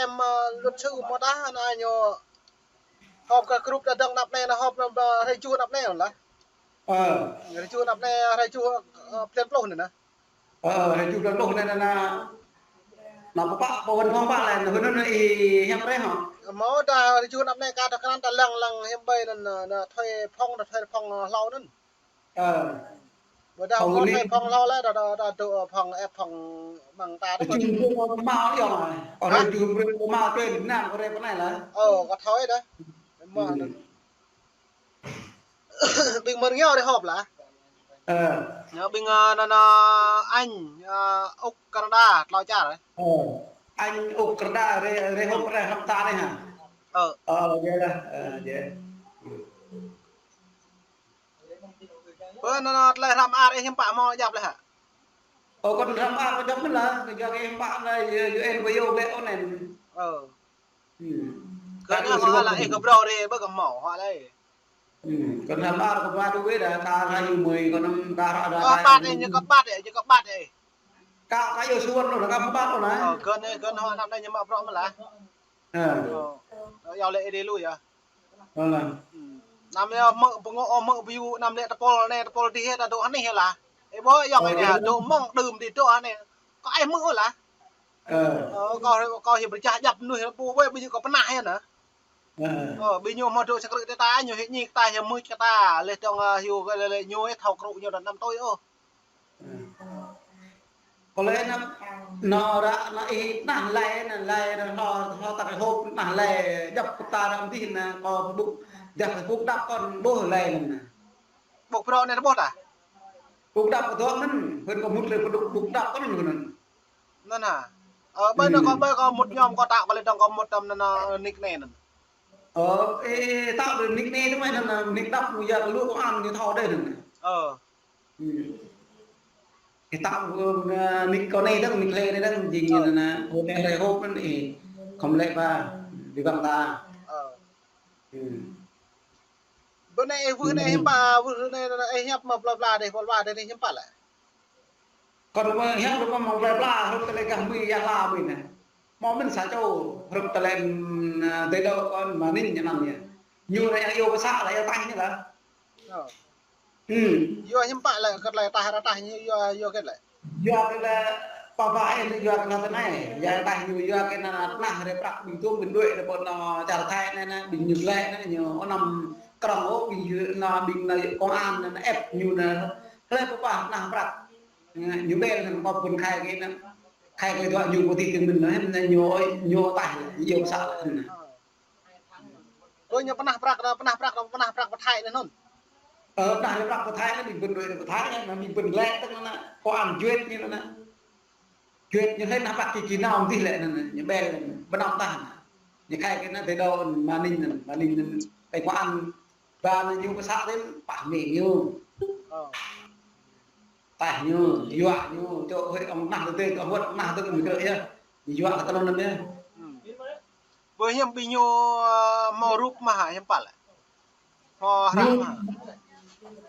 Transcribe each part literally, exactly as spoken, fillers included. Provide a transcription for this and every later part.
Ơ, luật sư mơ̆ ta na ñu họp kơ group ta dăng năp ne na họp na ba hrơi juh năp ne lah. Ơ. Hrơi juh năp ne hrơi juh, ơ, blan pluh ne na. Ơ, hrơi juh blan pluh ne na na. Na pơpă pơwăn phong pă lĕ na hơnŭn na ih hiăp rĕ hă. Mơ̆ ta hrơi juh năp ne ka ta krăn ta lăng lăng hiư̆m ƀai na na thuê phong na thuê phong, ơ, hlâo anŭn. Ơ. Ƀôdah hmâo thai phong hlâo lĕ, ta, ta, ta dŏ phong ĕp phong mơ̆ng ta. Ơ, ta ƀu. Jum brơi mă yơh. Ơ, hă? Jum brơi mă tuen nam kơ rĕ pơ anai lah. Ơ, kơ thâo ih dah. Mă anŭn. Ƀing mơ̆ng ñu rĕ họp lah. Ơ. Ñu ƀing, ơ, na, na, Anh, ơ, Úc, Canada, tlâo čar. Ơ. Anh, Úc, Canada, rĕ, rĕ họp rĕ hăm ta rĕ hă. Ơ. Ơ, djơ̆ lah. Ơ, djơ̆. Bơ na na tơlơi hrăm ar ih hiư̆m pă hmâo djăp lĕ hă? Ơ, kơ hrăm ar kơ djăp mơ̆n lah, kơ djăp ih pă na, ơ, ơ, ơ, ơ, ơ, ơ, online. Ơ. Hmm. Kơ anai hmâo lah, ih kơ brâo rĕ, bơ kơ hmâo, hmâo lĕ. Hmm. Kơ hrăm ar kơ ba tu wê dah, ka hră ñu mơi, kơ năm ka hră dah. Ơ, ƀat ih, ñu kơ ƀat ih, ñu kơ ƀat ih. Ka, ka yua suan lu, ka hmâo ƀat lu lah. Ơ, kơ anai, kơ anai, năm anai ñu mă brâo mơ̆n lah. Ơ. Ơ, yua lĕ ih đi lui yơh. Ơ lah. Hmm. Năm yơh mơ̆ pơngŏ, mơ̆ ƀiu, năm lĕ tơpul anai, tơpul dih, ta dŏ hơnih lah. Ih ƀuh yơh anai, dŏ mơ̆ng đưm dih dŏ hơnih. Kâo ih mơ̆ lah. Ơ. Ơ, kâo, kâo hiăp rơjah djăp mơnuih pô wê ƀing ñu kâo pơnah yơh na. Ơ. Ơ, ƀing ñu hmâo dŏ sa krư̆ tơtai, ñu hĭ ñik ta, hĭ mưč kơ ta, leh dong, ơ, hiu kơ leh, leh ñu ih thâo krư̆ ñu đa năm tui ôh. Kơ lĕ na, na ră na ih pơnah lĕ, na lĕ, na hơ, hơ ta kơ hôp pơnah lĕ, djăp kơ ta ră mơdih na, kơ Facebook, djăp Facebook đăp kơ ƀuh lĕ na. Ƀuh brâo anai ƀuh ta? Facebook đăp kơ dŏ anŭn, hơnŭn kơ mŭt lĕ Facebook, Facebook đăp kơ anŭn, anŭn. Anŭn hă? Ơ, ƀơi anŭn kơ, ƀơi kơ mŭt ñŏm kơ ta kơ lĕ dong kơ mŭt tăm anŭn, anŭn, nick anai anŭn. Ơ, ê, ê, tao được nick anai tơmai anŭn, nick đăp mơ̆ yua kơ lu kơ an ñu thâo đơi anŭn. Ơ. Hmm. Ê, tao, ơ, nick kơ anai dong, nick lĕ anai dong, jing anŭn, anŭn, ơ, anai hrơi hôp anŭn, ê, khŏm lĕ ba, đi băng ta. Ơ. Hmm. Bơ anai ih wơ̆t anai hiư̆m pă, wơ̆t anai, anai, ih hiăp mă pla pla dih, pla pla dih anai hiư̆m pă lĕ. Kâo mă hiăp lu mă mă pla pla, hrup tơlơi gah mơi yah la mơi anai. Mơ̆ mơ̆n sa čô, hrup tơlơi, ưm, tơdơi kâo mơ̆ng anai ñu anăm yơh. Ñu anai yua pơsă lah, yua taih anai lah. Ơ. Hmm. Yua hiư̆m pă lĕ, kơ tơlơi taih ră taih ñu yua, yua hơget lĕ. Yua kơ lĕ pơpă ih yua kơ anai tơnai. Yua taih ñu yua kơ anai tơnah rĕ prăk ƀing tŭm ƀing đuaĭ rĕ pơ anŭn čar Thái anai anai, ƀing ñu glaĭ anai ñu anăm krong ôh, ƀing ñu anai ƀing anai công an anai ĕp ñu anai. Hlơi pơpă tơnah prăk. Ñu ƀel anai pơpŭn khai kơ anai. Khai kơ dua ñu pơtih tơmĭn anai, ñu, ñu taih, ñu pơsă anai. Ơ, ñu pơnah prăk, pơnah prăk, pơnah prăk pơ Thái anai anŭn. Ơ, pơnah prăk pơ Thái anai, ƀing ƀôn đuaĭ pơ Thái anai, ƀing ƀôn glaĭ tơ̆ng anai, kơ an juăt ñu anai. Juăt ñu hlơi pơnah prăk kơ kơ nao mơdih lĕ anai, ñu ƀel, ƀơnăm tah anai. Ñu khai kơ anai tơdơi mơ̆ng anai anai, mơ̆ng anai anai, tơlơi kơ an ba anai ñu pơsă tơ̆ng, pah mĭn ñu. Ơ. Taih ñu, yua ñu, čô hơi ong nah tơdơi, ong wơ̆t ong nah tơdơi, mĭn kơ yơh. Yua kơ tơlơi anŭn yơh. Hmm. Bơ hiư̆m ƀing ñu, ơ, hmâo rup mơ̆ hă, hiư̆m pă lĕ? Hmâo hră mơ̆ hă?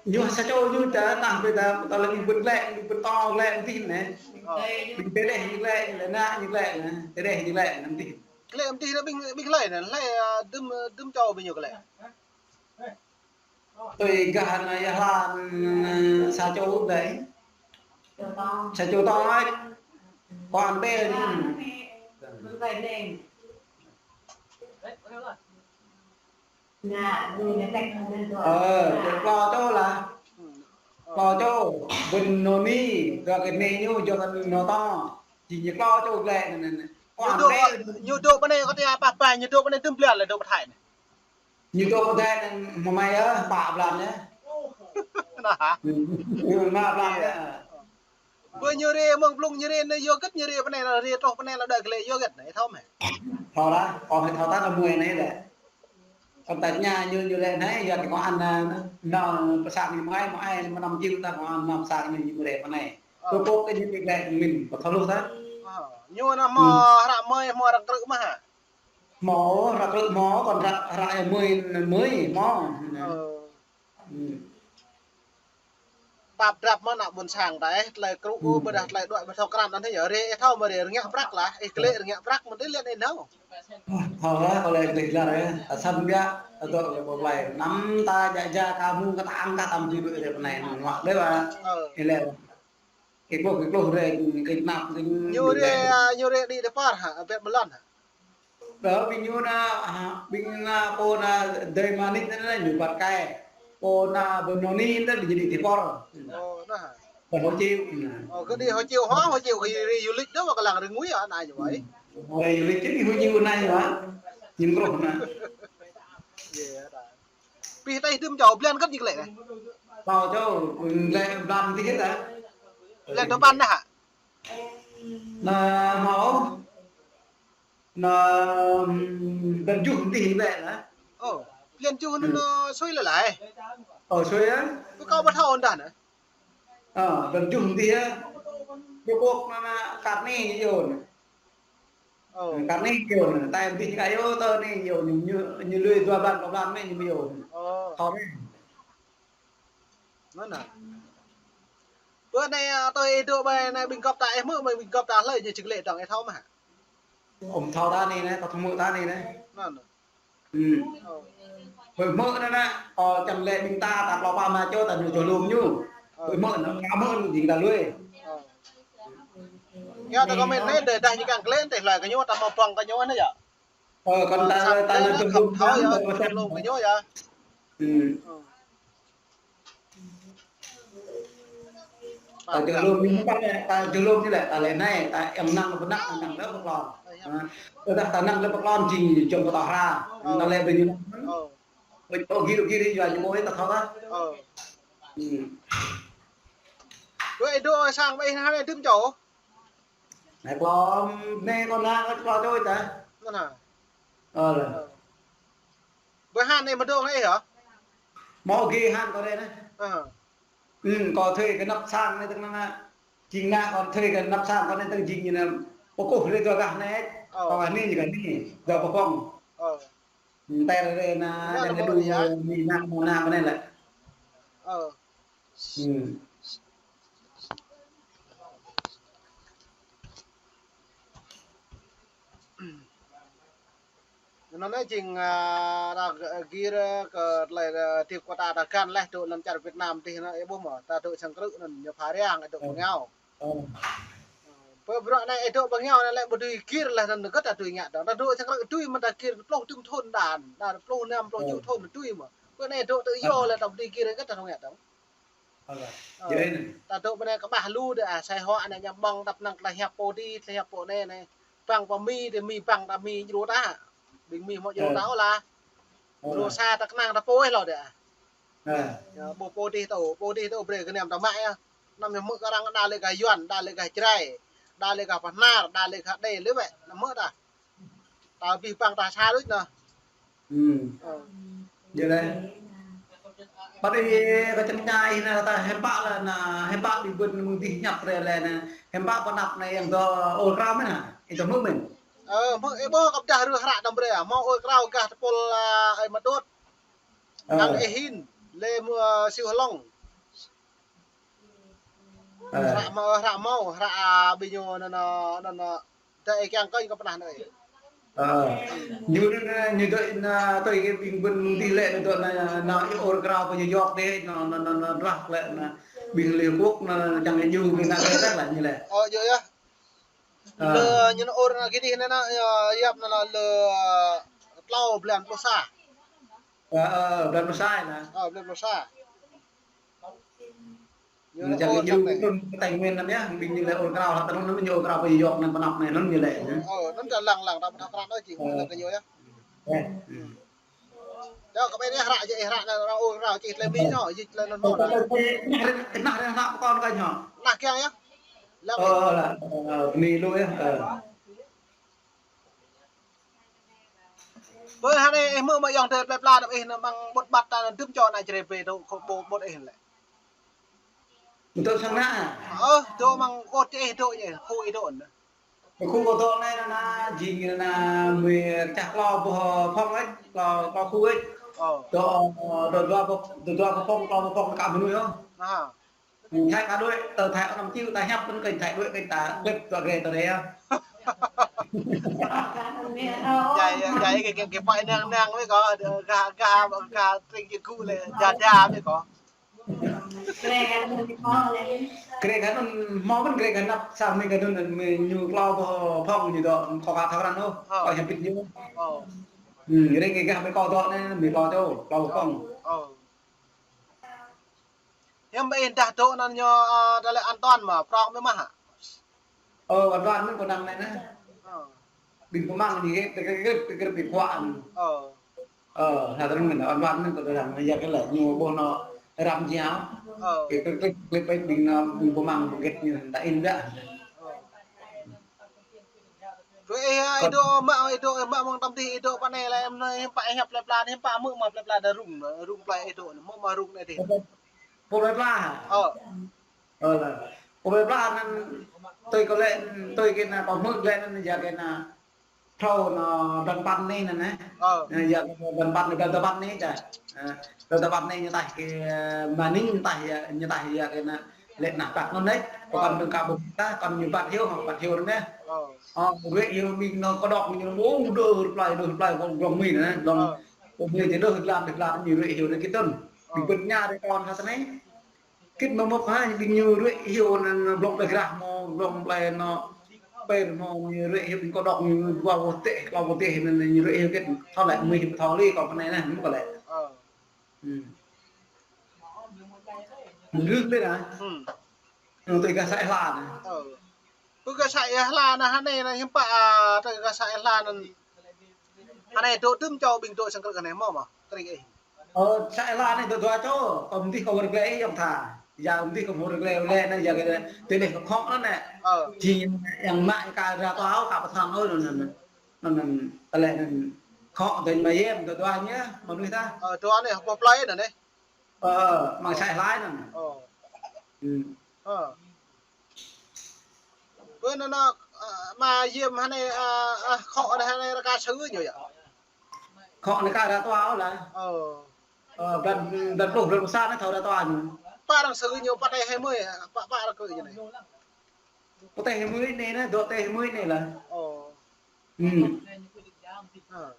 Ñu sa čô ñu ta, ta ƀu ta, ta lĕ ñu ƀơ̆n lĕ, ñu ƀơ̆n tong lĕ, mơdih anai. Ơ. Ƀing tơdeh ñu lĕ, lĕ na ñu lĕ, na, tơdeh ñu lĕ, na mơdih. Lĕ mơdih na ƀing, ƀing hlơi na, hlơi, ơ, dŭm, dŭm čô ƀing ñu lĕ. Tui gah anai yơh hla, ơ, sa čô đơi. Sa čô tong lĕ. Kơ an ƀel ñu. Ơ, klâo čô lah. Klâo čô, ƀing anŭn anai, yua kơ anai ñu, yua kơ anŭn tong. Jing ñu klâo čô glaĭ anŭn, anŭn. Kơ an ƀel. Ñu dŏ pơ anai kơ tơlơi pah pah, ñu dŏ pơ anai dŭm blan lĕ dŏ pơ Thái anai. Ñu dŏ pơ Thái anŭn mơ̆ng mai yơh, pă blan yơh. Nah. Pă blan yơh. Bơ ñu rĕ mơ̆ng blung ñu rĕ anai yua hơget ñu rĕ pơ anai, rĕ truh pơ anai lĕ đơi glaĭ yua hơget anai, thâo mơ̆? Thâo lah, ơ, thâo tah anai mơ̆ng anai lĕ. Kơ ta tơña ñu, ñu lĕ anai, yua kơ kơ an, ơ, nao pơ sang ñu mơ̆ng ai, mơ̆ng ai, mơ̆ng năm či ta kơ an nao pơ sang ñu, ñu rĕ pơ anai. Ơ. Kơ pô kơ ñu glaĭ mơ̆n, kơ thâo lu tah. Ơ, ñu anai hmâo hră mơi, hmâo hră krư̆ mơ̆ hă? Hmâo hră krư̆ hmâo, kơ hră, hră mơi, mơi hmâo. Ơ. Hmm. Pap drap mơ̆n ană ƀôn sang ta ih, tơlơi krŭ ƀôdah tơlơi đuaĭ ƀu thâo krăn anŭn yơh. Rê ih thâo mơ̆ rê rơngiă prăk lah, ih klĕ rơngiă prăk mơ̆n tơlơi anai nao. Thâo lah, kâo lĕ klĕ lah ih. Asam biă, adŏ lĕ ƀu klai. Năm ta jak jak kamu kơ tang kơ tam tui đuaĭ rê pơnai nang wă lĕ wă. Ơ. Ih lĕ. Kơ ƀuh kơ ƀuh rê, kơ nap kơ ñu rê, ñu rê đĭ đe par hă, abet mơlăn hă. Đó, ƀing ñu ană, ƀing ană pô ană dơi manik anai ñu băt kai. Pô ană bơnoni anai ñu đĭ ti por. Ơ, anai hă. Băt Hồ Chiêu. Ơ, kơ đĭ Hồ Chiêu hă, Hồ Chiêu kơ rê du lịch đó, wă kơ lăng rê ngui anai ñu wai. Rê du lịch kơ đĭ Hồ Chiêu anai ñu wai. Ñu krŭ anai. Yơh, anai. Pih tơi hơdôm čô, blan kơ ñu klĕ anai. Tơl čô, klĕ blan tih hĭ ta. Blan tơpăn anai hă. Anai hmâo. Anai, ưm, blan tơjuh tih bĕ lah. Ơ, blan tơjuh anŭn, anŭn sui lĕ lah. Ơ, sui ah. Pơkâo ƀu thâo ôh anŭn anai. Ơ, blan tơjuh tih ah. Pơkâo anŭn anai kar anai yơh. Ơ. Kar anai yơh, anai. Tơl tih kơ yơh, tơl anai yơh, ñu, ñu, ñu lui dua blan, dua blan anai ñu yơh. Ơ. Thâo anai. Anŭn anai. Bơ anai, ơ, tui ih dŏ ƀơi anai ƀing gŏp ta ih hmư̆, ƀing gŏp ta hlơi ñu či klĕ dơ̆ng ih thâo mơ̆ hă? Ôm thâo ta anai anai, kâo thâo hmư̆ ta anai anai. Anŭn anai. Hm. Ơ. Hmư̆ hmư̆ anŭn anai, kâo čang lĕ ƀing ta, ta klâo pă rơma čô, ta ñu čô lŏm ñu. Ơ. Hmư̆ hmư̆ anŭn, kâo hmư̆ anŭn jing ta lui. Ơ. Yơh ta kơ mĕt anai, đơi dah ñu kiăng klĕ, tơl hlơi kơ ñu, ta hmâo ƀơ̆ng kơ ñu anai yơh. Ơ, kơ ta, ta anŭn anai ñu kâo thâo yơh, ta lŏm kơ ñu yơh. Hm. Ơ. Ta čô lŏm ñu pă lĕ, ta čô lŏm ñu lĕ, ta lĕ anai, ta ƀu năng pơnăk, năng lĕ pơklon. Ơ, yơh. Hă? Tơdah ta năng lĕ pơklon jing jŏng kơ ta hra. Ơ. Ta lĕ ƀing ñu. Ơ. Ƀing pô gir gir yua ñu ƀu ih ta thâo lah. Ơ. Hm. Ƀơi ih dŏ sang ƀơi ih anai hơdôm čô. Anai klâo, anai kâo ană kâo klâo čô ta. Anŭn hă. Ơ lah. Ơ. Ƀơi han anai mơ̆ dŏ anai hă? Hmâo gih han kâo anai anai. Ơ. Hm, kâo thuê kơ anăp sang anai tơ̆ng anai. Jing ană kâo thuê kơ anăp sang kâo anai tơ̆ng jing ñu anai. Pơkôh rê dua gah anai. Ơ. Kâo anai ñu gah anai. Dua pơpŏng. Ơ. Hm, tơl rê anai, anŭn anai anŭn dua yơh. Ñu ană, ană anai lĕ. Ơ. Hm. Anŭn anai jing, a, ta gir kơ tơlơi, a, hơdip kơ ta, ta găn laih dŏ lŏn čar Việt Nam tih anŭn ih ƀuh mơ̆, ta dŏ sang krư̆ anŭn ñu pha răng, dŏ pơngao. Ơ. Pơ bruă anai ih dŏ pơngao anai lĕ ƀu dưi gir laih anŭn kơ ta dưi ngă dơ̆ng. Ta dŏ sang krư̆ dưi mơ̆n ta gir pluh dŭm thŭn đan, đan pluh năm, pluh tơjuh thŭn dưi mơ̆n. Pơ anai dŏ tự do lĕ ta ƀu dưi gir kơ ta dưi ngă dơ̆ng. Ơ, ơ. Jing anai. Ta dŏ ƀơi anai kơƀah lu dih, a, sai hŏ anai ñăm ƀơ̆ng tăp năng tơlơi hiăp pô dih, tơlơi hiăp pô anai anai. Ƀăng pơ Mi dih, Mi ƀăng ta Mi djru ta. Ƀing Mi hmâo djru ta ôh lah. Ơ. Djru sa ta kơnang ta pô ih lŏ dih. Ơ. Yơh, ƀu pô dih tŭ, pô dih tŭ brơi gơnam ta mă yơh. Anăm yơh hmư̆ kơ arăng đa lĕ gah Yuan, đa lĕ gah Jrai, đa lĕ gah Bahnar, đa lĕ gah Đê lĕ wĕ, anăm hmư̆ ta. Ta abih bang ta sa đôč anŭn. Hm. Ơ. Jing lĕ. Pă đih kơ čang čai anŭn ta hiư̆m pă lĕ anŭn, hiư̆m pă ƀing ƀôn mơ̆ng dih ñăp rê lĕ anŭn, hiư̆m pă pơanăp anai yang dŏ ur krao mơ̆n anŭn, ih dŏ hmư̆ mơ̆n. Ơ, hmư̆ ih ƀuh kơ pơdah rơh hră đăm brơi, hmâo ur krao gah tơpul, a, ơi Mơtut. Ơ. Ang Ê Hin, lĕ mơ̆, a, Siu Hlong. Ơ. Hră hmâo, hră hmâo, hră, a, ƀing ñu anŭn, anŭn, anŭn, dai kiăng kơ ñu kơ pơnah anai. Ơ. Ñu anŭn, anŭn, ñu dŏ anŭn, tui kơ ƀing ƀôn dih lĕ, ñu dŏ anŭn, anŭn, ur krao pơ ñu yŏk dih, anŭn, anŭn, anŭn, anŭn, rah lĕ, anŭn, ƀing Liên Hợp Quốc, anŭn, čang ñu, ƀing anŭn, lĕ, lĕ, ñu lĕ. Ơ, yơh, yơh. Ơ. Lơ ñu anŭn ur anŭn kơ dih anŭn, anŭn, yơh, yap anŭn, anŭn, lơ tlâo blan pluh sa. Ơ, ơ, blan pluh sa anŭn. Ơ, blan pluh sa. Ñu anŭn čang ur ñu čang anai. Anŭn Tây Nguyên anŭn yơh, ƀing ñu lĕ ur krao, hă, anŭn ñu ur krao pơ yŏk anŭn pơanăp anai, anŭn ñu lĕ, yơh. Ơ, anŭn ta lăng lăng, ta pơthâo krăn anŭn jing, ơ, lăng kơ ñu yơh. Ơ. Hm. Yơh, kơ ƀing anai hră jing, hră anŭn, ur krao jing tơlơi Mi ñu, jing tơlơi anŭn mơ̆n. Ơ, ơ, ơ, nah, nah, nah, pơkŏn kơ ñu. Nah, kiăng yơh. Lăng. Ơ, ơ, lah, ơ, ơ, Mi lu yơh, ơ. Ƀơi anai ih hmư̆ mơ̆ ayŏng adơi plơi pla dŏ ih anŭn mơ̆ng ƀut ƀat ta anŭn dŭm čô ană Jrai brơi dŏ khul ƀu ƀut ih lĕ. Dŏ sang anŭn. Ơ, dŏ mơ̆ng ƀut ih dŏ ñu, khul ih dŏ anŭn. Khul kâo dŏ anai anŭn, jing anŭn mơ̆ng čah klâo boh phŏng ih, klâo, klâo khul ih. Ơ. Dŏ, dŏ dua boh, dŏ dua boh phŏng, klâo boh phŏng kơ mơnuih ôh. Aha. Thái cả đuôi, tơ Thái năm triệu ta hiăp, vẫn kênh Thái đuôi, kênh ta clip, tơ ghê, tơ ghê á. Jai, jai, kơ, kơ, kơ pă năng, năng, với có, gah, gah, gah, tring kơ gu lĕ, ja, ja, với có. Kre gah nun hmâo mơ̆n, kre gah năp sang mơi gah nun, mơi ñu klâo pơ phŏng ñu dŏ, kơ ka thâo răn ôh, kơ hiăp pit ñu. Ơ. Ring kơ gah mơi kâo dŏ anai, mơi klâo čô, klâo pơ phŏng. Ơ. Hiư̆m ƀing ih dah dŏ anŭn ñu, ơ, tơlơi an toàn mơ̆, prŏng mơ̆ mah hă? Ơ, an toàn mơ̆n kơ anŭn anai nă. Ơ. Ƀing pơmang ñu hĕt, tơ krĕp, tơ krĕp, tơ krĕp ƀing khuă anŭn. Ơ. Ơ, hă tơrơ̆ng mơ̆n, an toàn mơ̆n kơ tơrơ̆ng, yua kơ lĕ ñu ƀuh anŭn răm jao. Ơ. Kơ, kơ, kơ, kơ ƀing anŭn, ƀing pơmang ƀu hĕt ñu ta in dah. Ơ. Tui ih, ih dŏ mă, ih dŏ mă mơ̆ng tăm tih, ih dŏ pơ anai lĕ, em anai, hiư̆m pă ih hiăp plơi pla, hiư̆m pă hmư̆ mă plơi pla dah rŭng, rŭng plơi ih dŏ anai, hmư̆ mă rŭng anai tih. Pơ plơi pla hă? Ơ. Ơ, lĕ. Pơ plơi pla anŭn, tui kâo lĕ, tui kơ anŭn, kâo hmư̆ lĕ anŭn, yua kơ anŭn, thrâo anŭn, blan păn anai anŭn, ơ. Anŭn, yua kơ blan păn anai, blan tơpăn anai čă. Ơ, blan tơpăn anai ñu taih kơ, ơ, mơning ñu taih yua, ñu taih yua kơ anŭn, lĕ anŭn păk anŭn anai, kơ kăn ƀing ka ƀuh ta, kăn ñu păk hyu, păk hyu anŭn anai. Ơ. Ơ, rĕ hyu ƀing anŭn kơdŏk ñu, ơ, dơ̆ plơi, dơ̆ plơi, kơ glông mơi anŭn, glông. Ơ. Kơ mơi čơ dơ̆ glan, dơ̆ glan ñu rĕ hyu anŭn kơ tơ̆n. Ơ. Ƀing pơ̆n ña rĕ kâo hă tơ anai. Kĭt mơ̆ mơ̆ phai ƀing ñu rĕ hyu anŭn blŏng plơi grah mơ̆, blŏng plơi anŭn pêr mơ̆ ñu rĕ hyu ƀing kơdŏk ñu dua pơtĕh, klâo pơtĕh anŭn ñu rĕ hyu kĭt thâo lĕ mơi hyu thâo lĕ kâo pơ anai nă, mơ̆ kâo lĕ. Ơ. Hm. Rưh lĕ nă. Hm. Anŭn tui gah sa hla nă. Ơ. Tui gah sa hla nă, hă anai nă hiư̆m pă, a, tui gah sa hla nă. Hă anai dŏ tơm čô ƀing dŏ sang krư̆ kơ anai mơ̆ mơ̆, tring ih. Ơ, sa hla anai dŏ dua čô, kâo mơ̆ng tih kâo wơr glĕ ih yŏng tha. Yua mơ̆ng tih kâo wơr glĕ lĕ anai yua kơ tơlơi kâo khŏk anŭn nă. Ơ. Či yang mă ka ra tơ ao ka pơthăng ôh anŭn anŭn. Anŭn anŭn tơlơi anŭn khŏk dơ̆ng mă yem dŏ dua ñu, mơnuih ta. Ơ, dua anai, pơ plơi anŭn anai. Ơ, mơ̆ng sa hla anŭn. Ơ. Hm. Ơ. Ƀơi anŭn, ơ, mă yem hă anai, ơ, ơ, khŏk anai hă anai rơka sư ñu yơh. Khŏk anai ka ra tơ ao lah. Ơ. Ơ, blan, blan pluh, blan pluh sa anai thâo ra tơ ao ñu. Pă arăng sư ñu pơ teh hai mươi, pă, pă arăng kơ ñu anai. Pơ teh hai mươi anai nă, dŏ teh hai mươi anai lah. Ơ. Hm. Ơ.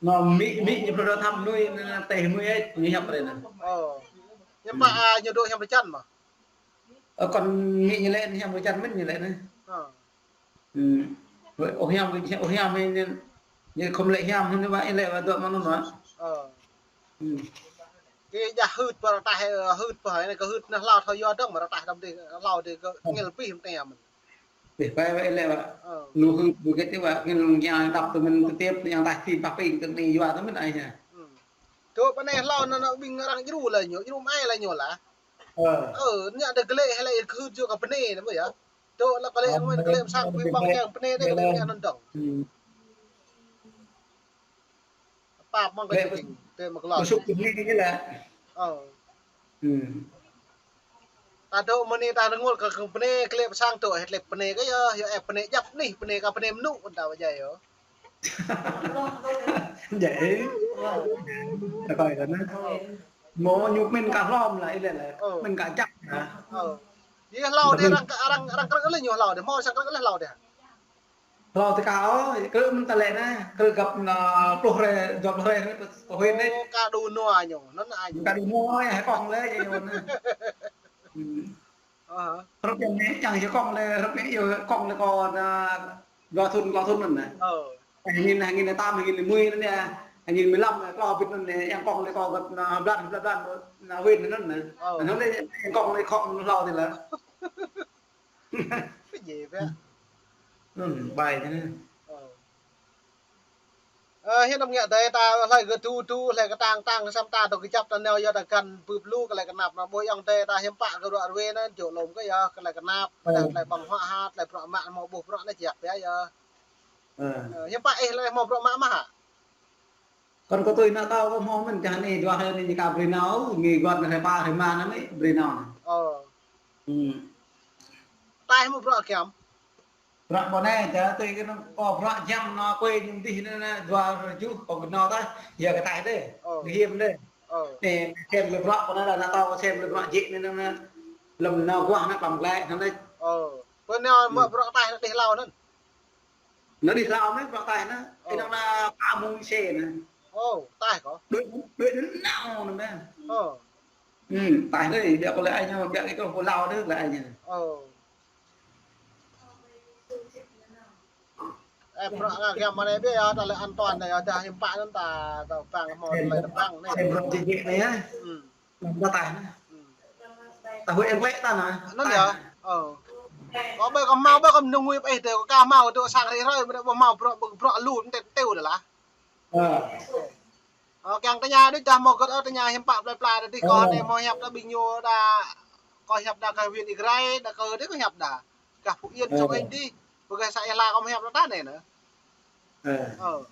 Anŭn mĭ, mĭ ñu plơi dŏ thăm mơi, anŭn teh mơi ĕh, ñu hiăp rĕ nă. Ơ. Hiư̆m pă, a, ñu dŏ hiam pơčan mơ̆? Ơ, kăn mĭ ñu lĕ, hiam pơčan mơ̆n ñu lĕ nă. Ơ. Hm. Ơ, hiam, ơ, hiam ñu, ñu khŏm lĕ hiam, ñu wă, lĕ wă dŏ mơ̆ng anŭn wă. Ơ. Hm. Kơ jah hưt pơ rơtaih, hưt pơ anai kơ hưt nă hlâo thâo yua dơ̆ng mơ̆ rơtaih tăm dih, hlâo dih kơ ngel pih mơ̆n tơña mơ̆n. Ƀĕ, pai wă lĕ wă. Ơ. Lu hưt ƀu gĕt wă, ngăn lŏng jia đăp tơ mĭn kơtip, yang taih ti pah ping tơ ni yua tơ mĭn ai ha. Hm. Dŏ pơ anai hlâo nă, nă ƀing arăng djru lah ñu, djru mă ai lah ñu lah. Ơ. Ơ, ñu dơ̆ng glĕ hă lĕ kơ hưt yua kơ pơnê nă mơ̆ yơh. Dŏ lah kơ lĕ mơ̆n kơ lĕ pơsang pui păng kiăng pơnê dih kơ lĕ ñu anŭn dơ̆ng. Hm. Pap mơ̆ng kơ lĕ ñu pơsŭk, ding, tơ mơ̆ng kơ lŏn. Pơsŭk pơnê ñu lah. Ơ. Hm. Ta dŏ mơ̆ng anai ta rơngot kơ, kơ pơnê, kơ lĕ pơsang dŏ, hĕt lĕ pơnê kơ yơh, yơh ĕp pơnê djăp anih, pơnê kơ pơnê mơnŭ kơ ta wă jai yơh. Jai. Ta kơi kơ nă. Mơ̆ ñu pơmĭn kơ hlâo lah, ih lĕ lah. Ơ. Pơmĭn kơ jăp lah. Ơ. Yơh hlâo dih arăng, arăng, arăng krư̆ lĕ ñu hlâo dih, hmâo sang krư̆ lĕ hlâo dih. Hlâo tơ ka ôh, krư̆ mơ̆n tơlơi nă, krư̆ găp nă pluh hrơi, dua pluh hrơi, pơhuĭ nă. Ơ, ka đu nua ñu, anŭn ai ñu. Ka đu nua, ơ, hai kŏng lĕ, ñu nă. Hm. Ơ. Hrup yang anai, yang ñu kŏng lĕ, hrup yang ñu kŏng lĕ kơ nă, dua thŭn, klâo thŭn anŭn nă. Ơ. Hai nghìn, hai nghìn lẻ tám, hai nghìn lẻ mười anŭn nă, hai nghìn mười lăm, klâo bit anŭn nă, yang kŏng lĕ kơ găp nă, blan, blan, blan, nă, huyện anŭn nă. Ơ. Anŭn lĕ, yang kŏng lĕ kŏng hlâo dih lah. Kơ djai pĕ. Hm, bai tơ nă. Ơ. Ơ, hiư̆m anŭn ngă dêh ta hlơi kơ tu tu, hlơi kơ tang tang, samơ̆ ta dŏ kơjăp ta nao yơh ta găn bưp lu kơ lĕ kơnap nă, ƀơi ayŏng adơi ta hiư̆m pă kơ ruă ruê nă, djơ̆ lŏm kơ yơh, kơ lĕ kơnap, ơ, tơlơi ƀơ̆ng huă hă, tơlơi bruă mă hmâo ƀuh bruă nă jăk biă yơh. Ơ. Ơ, hiư̆m pă ih lĕ hmâo bruă mă mơ̆ hă? Kăn kơ tui ană tâo kơ hmâo mơ̆n, čang anai dua hrơi anai ñu ka brơi nao, ngui gŏt anai hrơi pă hrơi rơma anai mơ̆ brơi nao. Ơ. Hm. Taih mơ̆ bruă kiăm. Bruă ƀơi anai čă tui kơ anŭn kơ bruă jăm anŭn kuê ñu dih anŭn, anŭn dua rơjuh kơ gơnam taih, yua kơ taih dêh. Ơ. Gơhiam dêh. Ơ. Anai, sem lĕ bruă ƀơi anai lah, ană tâo sem lĕ bruă jĕ anai anŭn, anŭn. Lŏm nao guah anŭn pơmlĕ anŭn. Ơ, pơ anai mă bruă taih anŭn đih hlâo anŭn. Anŭn đih hlâo anŭn bruă taih anŭn. Ơ. Anŭn anŭn pă mông se anŭn. Ơ, taih kơ. Đuaĭ, đuaĭ anŭn nao anŭn. Ơ. Hm, taih anŭn, biă kơ lĕ ai ñu, biă kơ hlâo anŭn lĕ ai ñu. Ơ. Ơ, bruă ngă giăm mơ̆n anai biă yơh, ta lĕ an toàn anai yơh, ta hiư̆m pă anŭn ta, ta bang hmâo tơlơi tơbang anai. Sem bruă jĕ jĕ anai yơh. Hm. Lăm ta taih anŭn. Hm. Ta huĭ eng lĕ ta anŭn. Anŭn yơh. Ơ. Kâo ƀơi kâo hmâo ƀơi kâo mơnung ngui pơ ih tơ, kâo hmâo tơ sang rĭm hrơi, mơ̆n ƀu hmâo bruă, bruă lu, mơ̆n tơ teo dah lah. Ơ. Ơ, kiăng tơña đôč dah hmâo gơ̆t ơ tơña hiư̆m pă plơi pla dah dih kâo anai hmâo hiăp dah ƀing ñu dah, kâo hiăp dah kơ huyện Ia Grai, dah kơ dih kâo hiăp dah. Kơ Phú Yên, Sông Hinh dih, pơ gah xã Ia Hla kâo hmâo hiăp dah anai anŭn. Ơ. Ơ.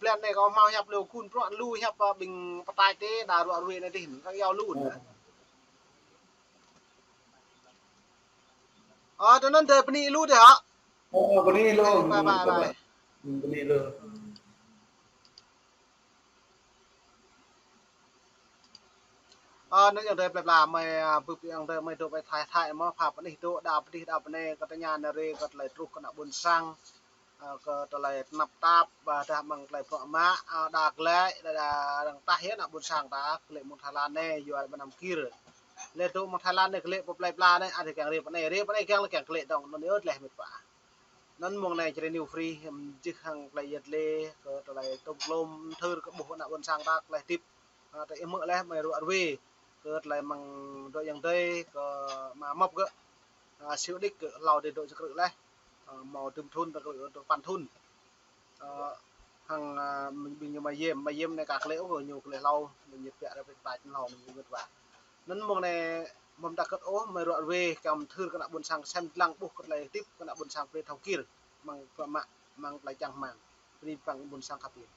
Blan anai kâo hmâo hiăp lu khul bruă lu hiăp, ơ, ƀing pơtač dih, dah ruă ruê anai dih, kâo iâu lu anŭn. Ơ, tui anŭn dơi bơni lu dih hă? Ơ, bơni lu. Bye, bye, bye. Bơni lu. Ơ, anŭn ayŏng adơi plơi pla mơi, ơ, bưp ayŏng adơi mơi dŏ pơ Thái, Thái mơ̆ pha pơ anih dŏ đa pơ anih đa pơ anai kơ tơña anai rai kơ tơlơi truh kơ ană ƀôn sang. Ơ, kơ tơlơi tơnap tap, ƀôdah mơ̆ng tơlơi bruă mă, ơ, đa glaĭ, đa, đa arăng tah yơh ană ƀôn sang ta, glaĭ mơ̆ng Thái Lan anai, yua ƀơi anăm gir. Lĕ dŏ mơ̆ng Thái Lan anai glaĭ pơ plơi pla anai, ăt kiăng rai pơ anai, rai pơ anai kiăng lĕ kiăng glaĭ dơ̆ng, anŭn yơh tơlơi mĕt wa. Anŭn mông anai Jrai New Free, hm, jih hăng tơlơi yet lĕ, kơ tơlơi tŏm glŏm, thâo kơ ƀuh ană ƀôn sang ta tơlơi hơdip. Ơ, ta ih mơ̆ lĕ mơi ruă ruê, kơ tơlơi mơ̆ng dŏ ayŏng adơi, kơ mă mơ̆p gơ̆. Ơ, siu đĭ kơ hlâo dih dŏ čơkrư̆ laih. Ơ, hmâo tơm thun, tơkrư̆ tơpăn thun. Ơ, hăng, ơ, ƀing ñu mă yem, mă yem anai ka klĕ ôh, ñu klĕ hlâo, ñu ñit biă rai pĕk tač hlâo, ñu ñit wa. Anŭn mông anai, mơ̆m ta kơ̆t ôh, mơi ruă ruê, kiăng thâo kơ ană ƀôn sang sem lăng ƀuh kơ tơlơi hơdip, kơ ană ƀôn sang brơi thâo gir, mơ̆ng bruă mă, mơ̆ng tơlơi čang rơmang. Bơni păng ƀôn sang khăp yơh.